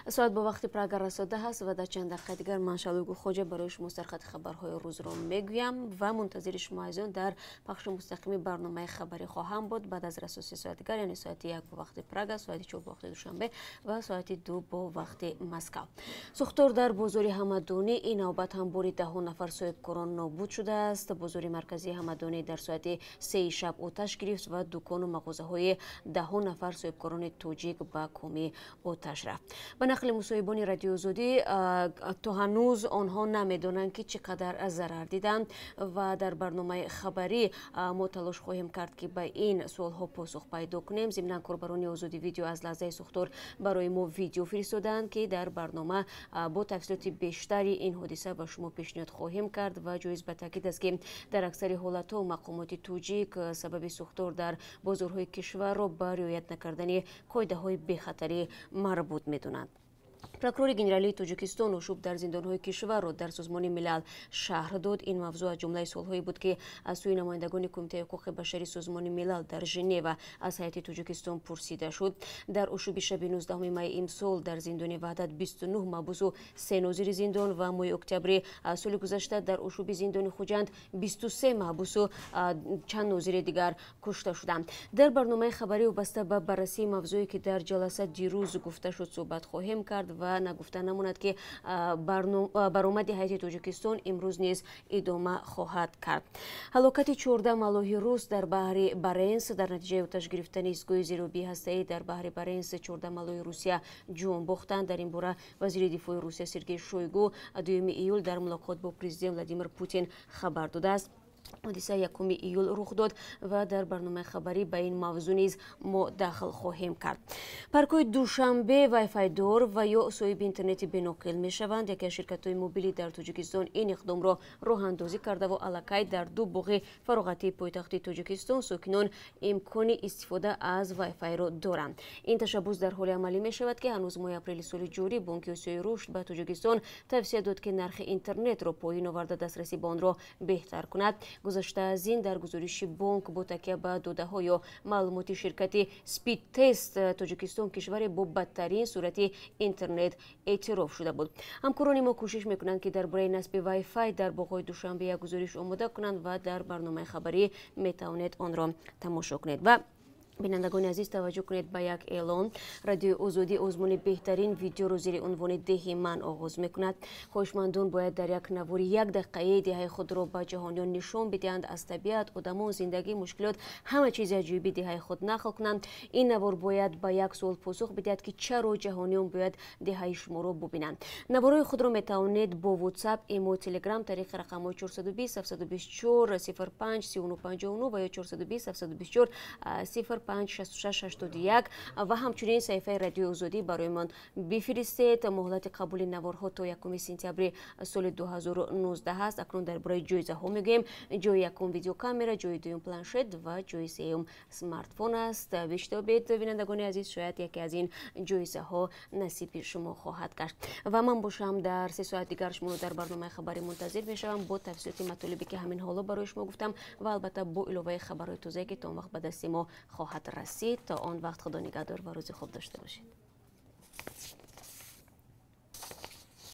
Соат бо вақти Прага расода ҳаст ва дар чанд дақиқаи дигар ман Шалугу Хоҷа барои шумо сархати хабарҳои рӯзро мегӯям ва мунтазири шумо азизон дар пахши мустақими барномаи хабарӣ хоҳам буд. Баъд аз расоси соати дигар, яъне соати 1 бо вақти Прага, соати 4 бо вақти Душанбе ва соати 2 бо вақти Москав. Сӯхтор дар бозори Ҳамадонӣ ин навбат ҳам бори даҳо нафар соҳибкорон нобуд шудааст. Бозори марказии Ҳамадонӣ дар соати 3 шаб оташ гирифт ва дукону мағозаҳои даҳо нафар соҳибкорони тоҷик ба коми оташ рафт. Ба нақли мусоҳибони Радиои Озодӣ, то ҳанӯз онҳо намедонанд, ки чӣ қадар зарар диданд ва дар барномаи хабарӣ мо талош хоҳем кард, ки ба ин суолҳо посух пайдо кунем. Зимнан корбарони Озодӣ Видео аз лаҳзаи сӯхтор барои мо видео фиристоданд, ки дар барнома бо тафсилоти бештари ин ҳодиса ба шумо пешниҳод хоҳем кард. Ва ҷоиз ба таъкид аст, ки дар аксари ҳолатҳо мақомоти тоҷик сабаби сӯхтор дар бозорҳои кишварро ба риоят накардани қоидаҳои бехатарӣ марбут медонанд. Прокурори генералии Тоҷикистон ошӯб дар зиндонҳои кишварро дар Созмони Милал шарҳ дод. Ин мавзӯъ аз ҷумлаи суолҳое буд, ки аз сӯи намояндагони Кумитаи ҳуқуқи башари Созмони Милал дар Женева аз ҳайати Тоҷикистон пурсида шуд. Дар ошӯби шаби 19 майи имсол дар зиндони Ваҳдат 29 маҳбусу 3 нозири зиндон ва моҳи октябри соли гузашта дар ошӯби зиндони Хуҷанд 23 маҳбусу чанд нозири дигар кушта шуданд. Дар барномаи хабарӣ вобаста ба баррасии мавзӯе, ки дар ҷаласа дирӯз гуфта шуд, суҳбат хоҳем кард ва нагуфта намонад, ки баромади ҳайати Тоҷикистон имрӯз низ идома хоҳад кард. Ҳалокати 14 маллоҳи рус дар баҳри Баренс. Дар натиҷаи оташ гирифтани истгоҳи зеробии ҳастаӣ дар баҳри Баренс 14 маллоҳи Русия ҷон бохтанд. Дар ин бора вазири дифои Русия Сергей Шойгу 2 июл дар мулоқот бо президент Владимир Путин хабар додааст. Ҳодиса 1 июл рух дод ва дар барномаи хабарӣ ба ин мавзӯъ низ мо дахл хоҳем кард. Паркҳои Душанбе вайфайдор ва ё соҳиби интернети беноқил мешаванд. Яке аз ширкатҳои мобилӣ дар Тоҷикистон ин иқдомро роҳандозӣ кардаву аллакай дар ду боғи фароғатии пойтахти Тоҷикистон сокинон имкони истифода аз вайфайро доранд. Ин ташаббус дар ҳоле амалӣ мешавад, ки ҳанӯз моҳи апрели соли ҷорӣ Бонки Осиёи Рушд ба Тоҷикистон тавсия дод, ки нархи интернетро поён оварда, дастрасӣ ба онро беҳтар кунад. Гузашта аз ин, дар гузориши бонк бо такя ба додаҳо ё маълумоти ширкати Спидтест, Тоҷикистон кишваре бо бадтарин суръати интернет эътироф шуда буд. Ҳамкорони мо кӯшиш мекунанд, ки дар бораи насби вайфай дар боғҳои Душанбе як гузориш омода кунанд ва дар барномаи хабарӣ метавонед онро тамошо кунед. Ва бинандагони азиз, таваҷҷӯҳ кунед ба як эълон. Радиои Озодӣ озмуни беҳтарин видеоро зери унвони «Деҳи ман» оғоз мекунад. Хоҳишмандон бояд дар як навори якдақиқаи деҳаи худро ба ҷаҳониён нишон бидиҳанд, аз табиат, одамон, зиндагӣ, мушкилот, ҳама чизи аҷоиби деҳаи худ нақл кунанд. Ин навор бояд ба як суол посух бидиҳад, ки чаро ҷаҳониён бояд деҳаи шуморо бубинанд. Наворҳои худро метавонед бо WhatsApp, имо, Telegram тариқи рақамҳои 420 724 05 39 59 ва ё 420 724 05 66 81 ва ҳамчунин саҳифаи Радиои Озодӣ барои ман бифиристед. Муҳлати қабули наворҳо то 1 сентябри соли 2019 аст. Акнун дар бораи ҷоизаҳо мегӯем. Ҷои якум видеокамера, ҷои дуюм планшет ва ҷои сеюм смартфон аст. Биштобед, бинандагони азиз, шояд яке аз ин ҷоизаҳо насиби шумо хоҳад гашт. Ва ман бошам дар 3 соат дигар шуморо дар барномаи хабарӣ мунтазир мешавам бо тафсилоти матолибе, ки ҳамин ҳоло барои шумо гуфтам, ва албатта бо иловаи хабарҳои тозае, ки то он вақт ба дасти мо хоҳад расид. То он вақт худо нигаҳдор ва рӯзи хуб дошта бошед.